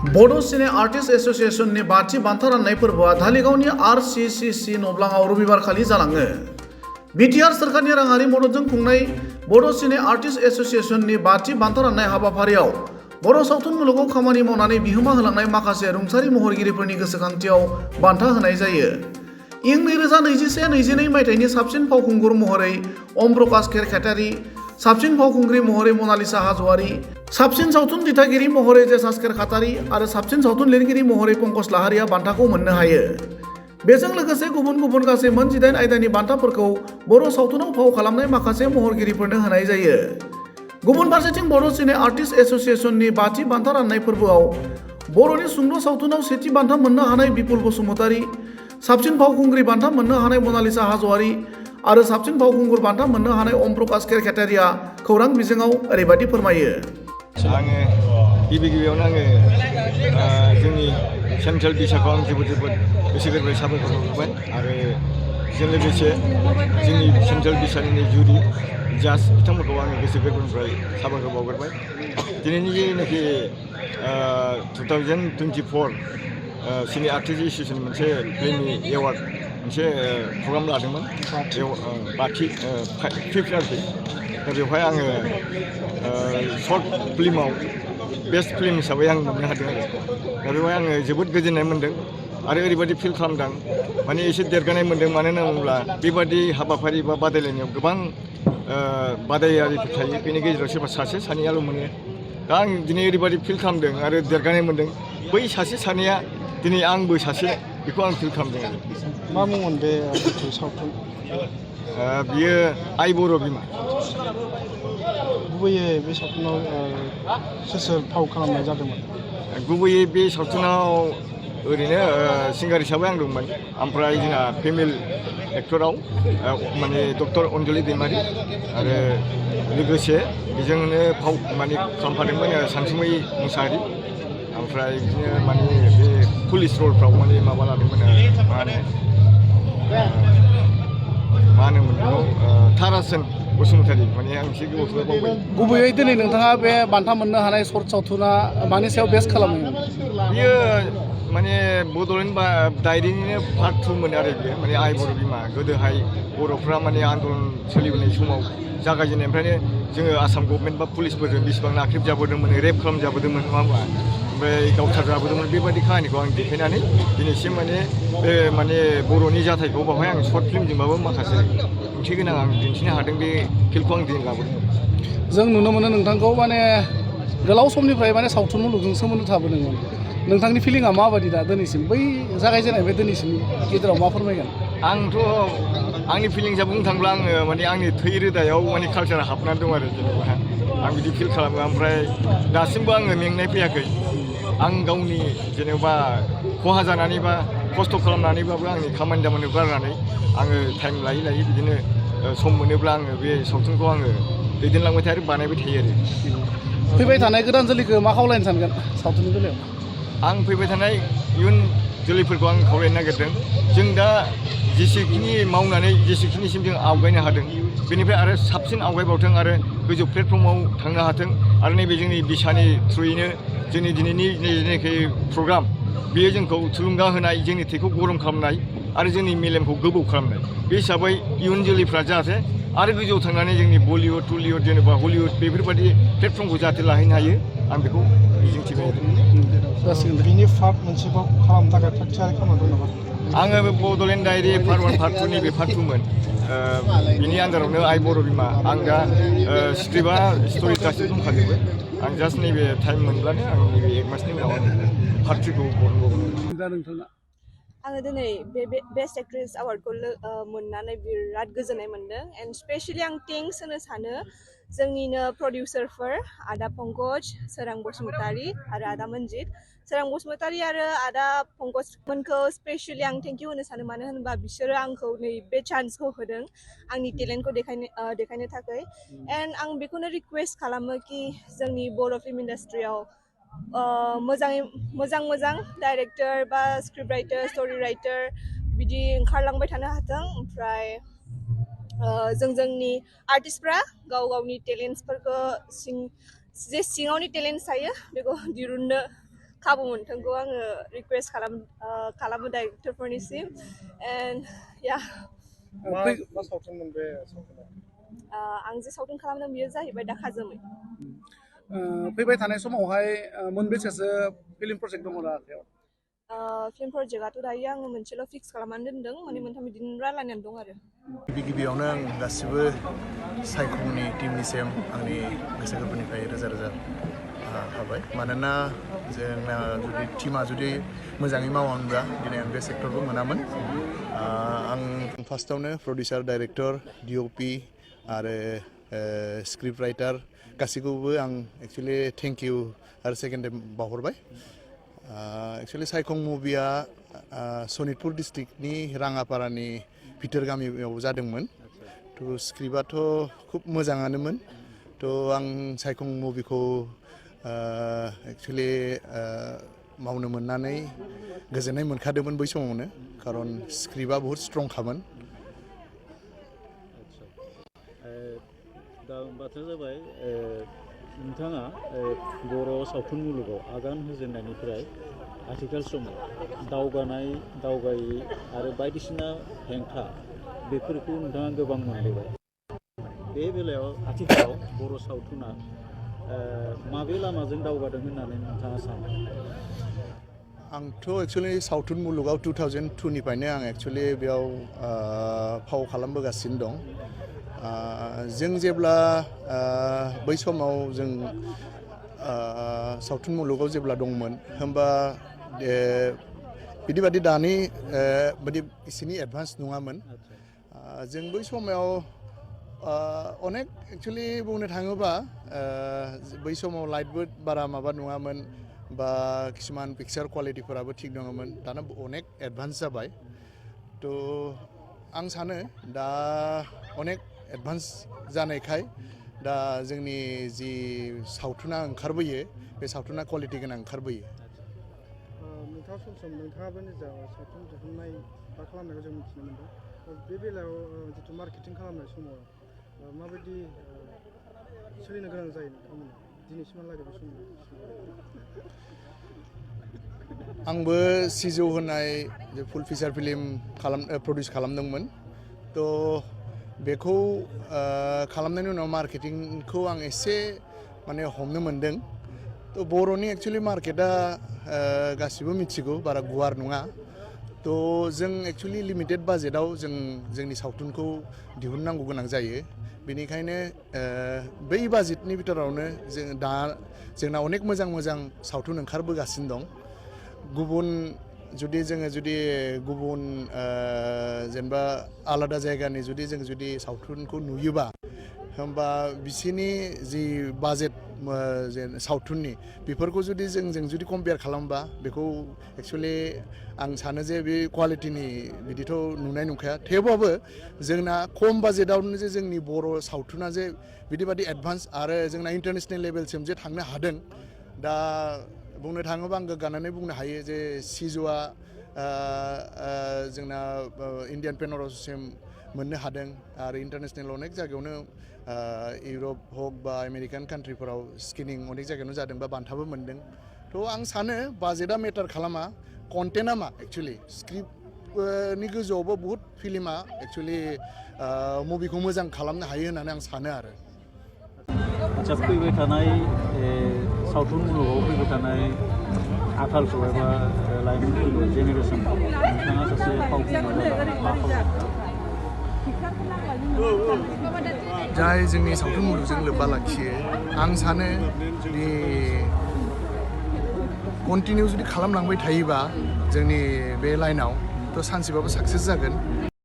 बड' सिने आर्टिस्ट एसोसिएशननि बाथि बान्था राननाय फोरबोआ धालिगावनि RCCC नब्लाङाव रबिबारखालि जालाङो। बिटिआर सोरखारनि राङारि मददजों खुंनाय बड' सिने आर्टिस्ट एसोसिएशननि बाथि बान्था राननाय हाबाफारियाव बर' सावथुन मुलुगाव खामानि मावनानै बिहोमा होलांनाय माखासे रुंसारि महरगिरिफोरनि गोसोखांथियाव बान्था होनाय जायो। इं 2021-22 मायथाइनि साबसिन फावखुंगुर महरै अम प्रकाश खेरखेतारि, साबसिन फावखुंग्रि महरै मनालिसा हाज'वारि, साबसिन सावथुन दिथागिरि महरै जेसास खेरखातारि आरो साबसिन सावथुन लिरगिरि महरै पंकज लाहारिया बान्थाखौ मोननो हायो। बेजों लोगोसे गुबुन गुबुन गासै मोन 18 आयदानि बान्थाफोरखौ बर' सावथुनाव फाव खालामनाय माखासे महरगिरिफोरनो होनाय जायो। गुबुन फारसेथिं बड' सिने आर्टिस्ट एसोसिएशननि बाथि बान्था राननाय फोरबोआव बर'नि सुंद' सावथुनाव सेथि बान्था मोननो हानाय बिपुल बसुमतारि, साबसिन फावखुंग्रि बान्था मोननो हानाय मनालिसा हाज'वारि आरो साबसिन फावखुंगुर बान्था मोननो हानाय अम प्रकाश खेरखेतारिया खौरां बिजोङाव ओरैबायदि फोरमायो। आङो गिबियावनो जोंनि सेन्ट्रेल बिसाखौ आं जोबोद गोसो गोरबोयै साबायखर बावबाय आरो बेजों लोगोसे जोंनि सेन्ट्रेल बिसानि जुरि जाज बिथांमोनखौ आङो गोसो गोरबोनिफ्राय साबायखर बावग्रोबाय। दिनैनि जेनाखि 2024 सिने आर्टिस्ट एसोसिएशन मोनसे फिल्मनि एवार्ड मोनसे प्रग्राम लादोंमोन, बाथि फिफ्थ आरोखि। दा बेवहाय आङो शर्ट फिल्माव बेस्ट फिल्म हिसाबै आं मोननो हादों आरो दा बेवहाय आङो जोबोद गोजोननाय मोन्दों आरो ओरैबायदि फिल खालामदों माने एसे देरगानाय मोन्दों। मानो होनना बुङोब्ला बेबादि हाबाफारि बा बादायलायनायाव गोबां बादायारिफोर थायो, बेनि गेजेराव सोरबा सासे सानैयाल' मोनो। दा आं दिनै ओरैबायदि फिल खालामदों आरो देरगानाय मोन्दों, बै सासे सानैया दिनै आंबो सासे, बेखौ आं फिल खालामदों आरो। मा मुंमोन बे सावथुन? बियो आइ बर' बिमा। गुबैयै बे सावथुनाव सोर फाव खालामनाय जादोंमोन? गुबैयै बे सावथुनाव ओरैनो सिंगार हिसाबै आं दंमोन, ओमफ्राय जोंना फिमेल एक्टराव माने डक्टर अनजलि दैमारि आरो लोगोसे बेजोंनो फाव माने खालामफादोंमोन सानसुमै मुसाहारि। ओमफ्राय बिदिनो माने बे पुलिस रलफ्राव माने माबा लादोंमोन, मा होनोमोन बेखौ, थारासन बसुमतारि। माने आं एसे गोबावसो बावबाय। गुबैयै दिनै नोंथाङा बे बान्था मोननो हानाय सर्ट सावथुना मानि सायाव बेस खालामो? बियो माने बड'लेण्ड डायरिनिनो पार्ट 2 मोन आरो बियो माने आइ बर' बिमा। गोदोहाय बर'फ्रा माने आन्दलन सोलिबोनाय समाव जागायजेननायनिफ्रायनो जोङो आसाम गभर्नमेन्ट बा पुलिसफोरजों बेसेबां नाख्रेबजाबोदोंमोन, रेप खालामजाबोदोंमोन, नङा होमबा? ओमफ्राय गावथारजाबोदोंमोन। बेबायदि खाहानिखौ आं देखायनानै दिनैसिम माने बर'नि जाथायखौ बावहाय आं सर्ट फिल्मजोंबाबो माखासे ओंथि गोनां आं दिन्थिनो हादों। बे फिल्मखौ आं दिनै लाबोदों। जों नुनो मोनो नोंथांखौ माने गोलाव समनिफ्राय माने सावथुन मुलुगजों सोमोन्दो थाबोदोंमोन। नोंथांनि फिलिंआ माबायदि दा दिनैसिम, बै जागायजेननायनिफ्राय दिनैसिम गेजेराव मा फोरमायगोन? आंथ' आंनि फिलिंसा बुंनो थांब्ला आङो माने आंनि थै रोदायाव माने कालचारा हाबनानै दं आरो जेनेबा आं बिदि फिल खालामो। ओमफ्राय दासिमबो आङो मेंनाय फैयाखै। आं गावनि जेनेबा खहा जानानै बा खस्थ' खालामनानैबाबो आंनि खामानि दामानिखौ गारनानै आङो टाइम लायै बिदिनो सम मोनोब्ला आङो बे सावथुनखौ आङो दैदेनलांबाय थायो आरो बानायबाय थायो आरो। फैबाय थानाय गोदान जोलैखौ मा खावलायनो सानगोन सावथुननि बेलायाव? आं फैबाय थानाय इयुन जोलैफोरखौ आं खावलायनो नागिरदों, जों दा जेसेखिनि मावनानै जेसेखिनिसिम जों आवगायनो हादों, बेनिफ्राय आरो साबसिन आवगायबावथों आरो गोजौ प्लेटफर्माव थांनो हाथों। आरो नैबे जोंनि बिसानि थ्रुयैनो जोंनि दिनैनि जेनाखि प्रग्राम, बेयो जोंखौ थुलुंगा होनाय, जोंनि थैखौ गरम खालामनाय आरो जोंनि मेलेमखौ गोबौ खालामनाय। बे हिसाबै इयुन जोलैफ्रा जाहाथे आरो गोजौआव थांनानै जोंनि बलिउड, टलिउड, जेनेबा हलिउड बेफोरबायदि प्लेटफर्मखौ जाहाथे लाहैनो हायो, आं बेखौ मिजिंथिबाय आरो। बिनि पार्ट मोनसेखौ खालामनो थाखाय थाग थियारि खालामना दं नामा? आङो बे बड'लेण्ड डायरि पार्ट 1 पार्ट 2 नैबे पार्ट 2 मोन। बिनि आन्दारावनो आइ बर' बिमा। आं दा स्क्रिप्टआ स्ट'रि गासिबो दंखाजोबो। आं जास्ट नैबे टाइम मोनब्लानो आं नैबे 1 मासनि उनाव आं पार्ट 3खौ बरनबावगोन। आङो दिनै बे बेस्ट एक्ट्रेस एवार्डखौ मोननानै बिराद गोजोननाय मोन्दों। एन्ड स्पेशेलि आं थेंक्स होनो सानो जोंनिनो प्रडिउसारफोर आदा पंकज, सोरां बसुमतारि आरो आदा मन्जित। सोरां बसुमतारि आरो आदा पंकज मोनखौ स्पेशेलि आं थेंक इउ होनो सानो, मानो होनोबा बिसोरो आंखौ नै बे चान्सखौ होदों आंनि टेलेन्टखौ देखायनो थाखाय। एन्ड आं बेखौनो रिकुवेस्ट खालामो कि जोंनि बर' फिल्म इन्डास्ट्रियाव मोजां डाइरेक्टर बा स्क्रिप्ट राइटार, स्ट'रि राइटार बिदि ओंखारलांबाय थानो हाथों। ओमफ्राय जोंनि आर्टिस्टफ्रा गावनि टेलेन्ट्सफोरखौ जे सिङावनि टेलेन्ट्स थायो बेखौ दिरुननो खाबु मोनथोंखौ आङो रिकुवेस्ट खालामो डाइरेक्टरफोरनिसिम एन्ड या मा सावथुनमोन बे सावथुना आं जे सावथुन खालामदों बेयो जाहैबाय दाखा जोमै फैबाय थानाय समावहाय मोनबेसेसो फिल्म प्रजेक्ट दङ दा आखायाव फिल्म प्रजेक्टआथ' दायो आङो मोनसेल' फिक्स खालामनानै दोनदों माने मोनथाम बिदिनो रायलायनानै दं आरो गिबियावनो आं गासिबो सायखंनि टीमनिसिम आंनि गोसो गोरबोनिफ्राय रोजा रोजा हाबाय मानोना जोंना जुदि टीमा जुदि मोजाङै मावामोनब्ला दिनै आं बे सेक्टरबो मोनामोन आं फार्स्टआवनो प्रडिउसार डाइरेक्टर डिअपि आरो स्क्रिप्ट राइटार गासैखौबो आं एक्सुवेलि थेंक इउ आरो सेकेन्ड टाइम बावहरबाय एक्सुवेलि सायखं मुभिया सनितपुर डिस्ट्रिक्टनि राङापारानि भिथोर गामियाव जादोंमोन थ' स्क्रिप्टआथ' खुब मोजाङानोमोन थ' आं सायखं मुभिखौ एक्सुवेलि मावनो मोननानै गोजोननाय मोनखादोंमोन बै समावनो खारन स्क्रिप्टआ बहुत स्ट्रंखामोन दा बाथ्राया जाबाय नोंथाङा बर' सावथुन मुलुगाव आगान होजेननायनिफ्राय आथिखाल समाव दावगायै आरो बायदिसिना हेंथा बेफोरखौ नोंथाङा गोबां मोनबोबाय बे बेलायाव आथिखालाव बर' सावथुना माबे लामाजों दावगादों होननानै नोंथाङा सानो आंथ' एक्सुवेलि सावथुन मुलुगाव 2002निफ्रायनो आं एक्सुवेलि बेयाव फाव खालामबोगासिनो दं जों जेब्ला बै समाव जों सावथुन मुलुगाव जेब्ला दंमोन होमबा बिदि दानि बादि एसेनि एडभान्स नङामोन जों बै समाव अनेक एक्सुवेलि बुंनो थाङोबा बै समाव लाइटबो बारा माबा नङामोन बा किसुमान पिक्सार क्वालिटिफोराबो थिग नङामोन दाना अनेक एडभान्स जाबाय थ' आं सानो दा अनेक एडभान्स जानायखाय दा जोंनि जि सावथुना ओंखारबोयो बे सावथुना क्वालिटि गोनां ओंखारबोयो नोंथाङा सम नोंथाङाबो निजा सावथुन दिहुननाय बा खालामनायखौ जों मिथिनो मोनदों बे बेलायाव जिथु मार्केटिं खालामनाय समाव माबायदि सोलिनो गोनां जायो नोंथांमोना दिनैसिमहालागै बे समाव आंबो सिजौ होनाय जे फुल फिचार फिल्म प्रडिउस खालामदोंमोन थ' बेखौ खालामनायनि उनाव मार्केटिंखौ आं एसे माने हमनो मोनदों थ' बर'नि एक्सुवेलि मार्केटआ गासिबो मिथिगौ बारा गुवार नङा थ' जों एक्सुवेलि लिमिटेड बाजेटाव जोंनि सावथुनखौ दिहुननांगौ गोनां जायो बेनिखायनो बै बाजेटनि बिथोरावनो जोंना अनेक मोजां सावथुन ओंखारबोगासिनो दं गुबुन जुदि गुबुन जेनेबा आलादा जायगानि जुदि सावथुनखौ नुयोबा होमबा बिसिनि जि बाजेट सावथुननि बेफोरखौ जुदि जों कम्पेयार खालामबा बेखौ एक्सुवेलि आं सानो जे बे क्वालिटिनि बिदिथ' नुनाय नंखाया थेवबाबो जोंना खम बाजेटावनो जे जोंनि बर' सावथुना जे बिदिबादि एडभान्स आरो जोंना इन्टारनेसनेल लेभेलसिम जे थांनो हादों दा बुंनो थाङोबा आं गोग्गानानै बुंनो हायो जे सिजौआ जोंना इन्डियान पेनरसिम मोननो हादों आरो इन्टारनेसनेल अनेक जायगायावनो इउरप हक बा आमेरिकान कान्ट्रिफोराव स्क्रिनिं अनेक जायगायावनो जादों बा बान्थाबो मोनदों थ' आं सानो बाजेटआ मेटार खालामा कन्टेन्टआ मा एक्सुवेलि स्क्रिप्टनि गोजौआवबो बुहुत फिल्मा एक्सुवेलि मुभिखौ मोजां खालामनो हायो होननानै आं सानो आरो आच्चा फैबाय थानाय सावथुन मुलुगाव फैबाय थानाय आथालखौ एबा लाइमोनफोरखौ जेनेरेसनखौ नोंथाङा सासे फावखुंगुर मा जाय जोंनि सावथुन मुलुगजों लोब्बा लाखियो आं सानो दि कन्टिनिउ जुदि खालामलांबाय थायोबा जोंनि बे लाइनाव थ' सानसेबाबो साक्सेस जागोन